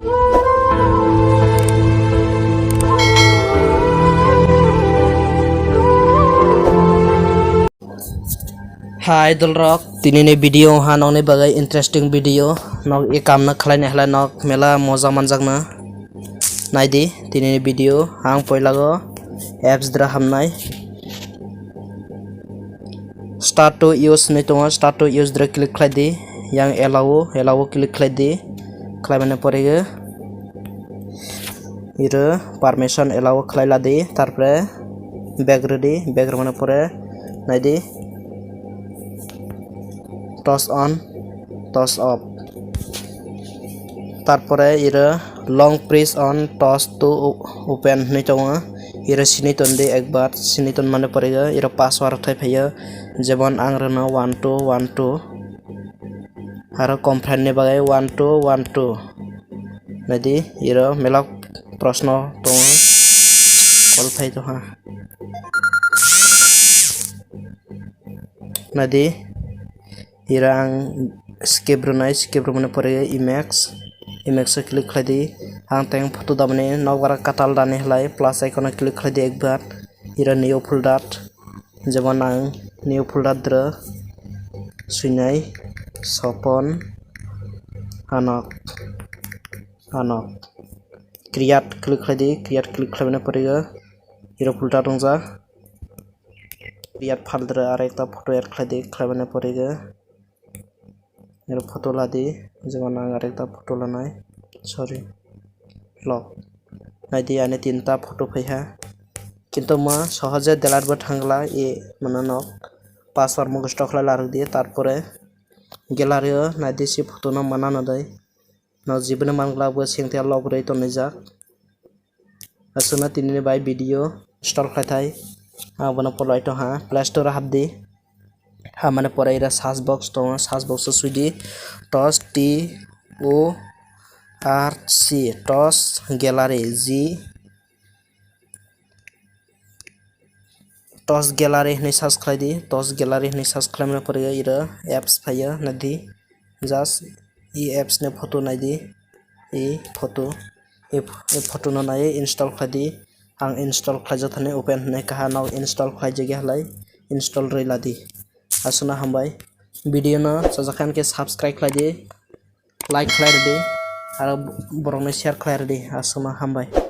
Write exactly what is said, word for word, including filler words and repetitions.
Hai idol rok, tini ni video ha nokni bagwi interesting video. Nok e kam no khlai ni halai nok mela moja manjak na. Naidi tini ni video, ang poila go apps dra hamnai. Start to use hinwi tongo, start to use dra click khlai di. Yang allow, allow click khlai di. Khlai mani pore go iro permission allow khlai la di, tarpore back rw di, back rwmani pore naidi toss on, toss off, tarpore iro long press on toss to o-, open hinwi tongo, iro sini ton di ekbar, sini ton mani pore go iro password thai phaio, jemon ang rwno one two one two. Aro confirm ni bagwi one two one two. Naidi, iro melok proshno tongo. Call phai tongkha. Naidi, iro ang skip rwnai, skip rwmani pore Emacs. Emacs o click khlai di. Ang teng photo damani nokbar kwtal dani halai plus icon o click khlai di ekbar. Iro new folder. Jemon ang new folder dra swinai Sopon Hanok, Hanok. Create click khlai di, create click khlaimani pore go iro folder wngjak. Create folder aro ekta photo add khlai di, khlaimani pore go. Ero photo ladi, jemon ang arekta photo lanai, sorry, lock. Naidi ani tinta photo phaiha, kintu ma sohoje delete bo thangla, e mano nok password mukhostho khlai larwk di, tarpore gallery o naidi si photo no mana nw dai, no jibini mangla bo sengtwi lock rwi tonijak. Aswkno tinini bai video install khlai thai. Abono polai tongha, Play Store o hapdi. Hamani pore ira search box tongo, search box o swidi Torch, T O R C, Torch Gallery, G, Torch Gallery hinwi search khlai di. Torch Gallery hinwi search khlaimani pore ira apps phaio, naidi. Just e apps ni photo naidi, e photo, e, e photo no nai install khlai di. Ang install khlaijak thani open hinwi kaha nok install khlaijak ya halai, install rwi ladi. Aswkno hambai. Video no chajak khan khe subscribe khlai di, like khlai rwdi, aro borok no share khlai rwdi. Aswkno hambai.